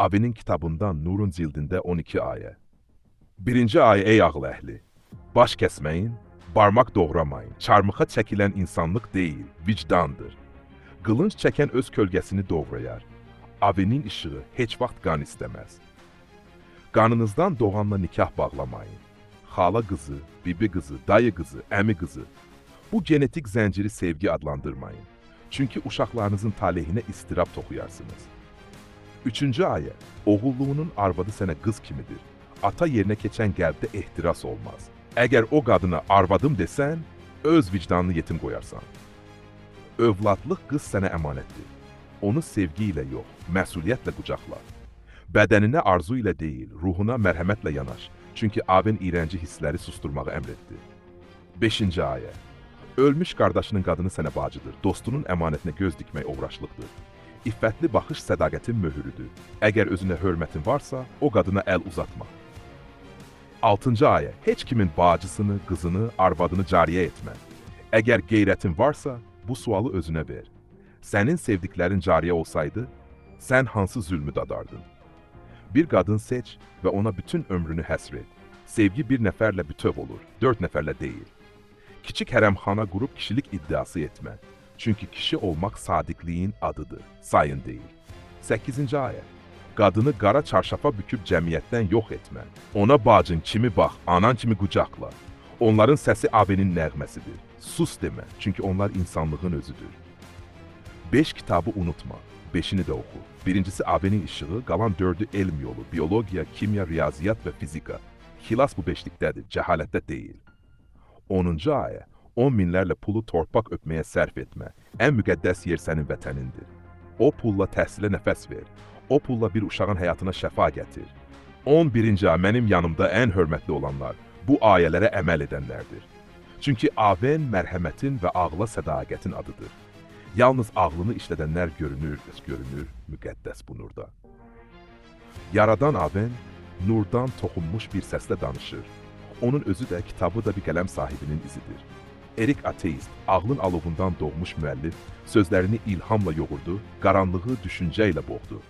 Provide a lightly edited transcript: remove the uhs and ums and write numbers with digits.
Avenin kitabından Nurun cildində 12 ayə. Birinci ayə: Ey ağıl əhli! Baş kəsməyin, barmaq doğramayın. Çarmıxa çəkilən insanlıq deyil, vicdandır. Qılınc çəkən öz kölgəsini doğrayar. Avenin işığı heç vaxt qan istəməz. Qanınızdan doğanla nikah bağlamayın. Xala qızı, bibi qızı, dayı qızı, əmi qızı. Bu genetik zənciri sevgi adlandırmayın. Çünki uşaqlarınızın talehinə istirab toxuyarsınız. Üçüncü ayə: Oğulluğunun arvadı sənə qız kimidir. Ata yerinə keçən qəlbdə ehtiras olmaz. Əgər o qadına arvadım desən, öz vicdanını yetim qoyarsan. Övladlıq qız sənə əmanətdir. Onu sevgi ilə yox, məsuliyyətlə qucaqla. Bədəninə arzu ilə deyil, ruhuna mərhəmətlə yanaş. Çünki Aven iyrənci hissləri susturmağı əmr etdi. 5-ci ayə. Ölmüş qardaşının qadını sənə bacıdır. Dostunun əmanətinə göz dikmək oğraşlıqdır. İffətli baxış sədaqətin möhürüdür. Əgər özünə hörmətin varsa, o qadına əl uzatma. 6-cı ayə. Heç kimin bacısını, qızını, arvadını cariyə etmə. Əgər qeyrətin varsa, bu sualı özünə ver. Sənin sevdiklərin cariyə olsaydı, sən hansı zülmü dadardın? Bir qadın seç və ona bütün ömrünü həsr et. Sevgi bir nəfərlə bütöv olur, dörd nəfərlə deyil. Kiçik hərəmxana qurub kişilik iddiası etmə. Çünki kişi olmaq sadiqliyin adıdır, sayın deyil. 8-ci ayə. Qadını qara çarşafa büküb cəmiyyətdən yox etmə. Ona bacın kimi bax, anan kimi qucaqla. Onların səsi Avenin nəğməsidir. Sus demə, çünki onlar insanlığın özüdür. 5 kitabı unutma. Beşini də oxu. Birincisi Avenin işığı, qalan dördü elm yolu, biologiya, kimya, riyaziyyat və fizika. Xilas bu beşlikdədir, cəhalətdə deyil. 10-cu ayə. 10 minlərlə pulu torpaq öpməyə sərf etmə. Ən müqəddəs yer sənin vətənindir. O pulla təhsilə nəfəs ver. O pulla bir uşağın həyatına şəfa gətir. 11-ci ayə: Mənim yanımda ən hörmətli olanlar bu ayələrə əməl edənlərdir. Çünki Aven mərhəmətin və ağla sədaqətin adıdır. Yalnız ağlını işlədənlər görünür, görünür müqəddəs bu nurda. Yaradan Aven nurdan toxunmuş bir səslə danışır. Onun özü də, kitabı da bir qələm sahibinin izidir. Erik ateist, ağlın alovundan doğmuş müəllif, sözlərini ilhamla yoğurdu, qaranlığı düşüncə ilə boğdu.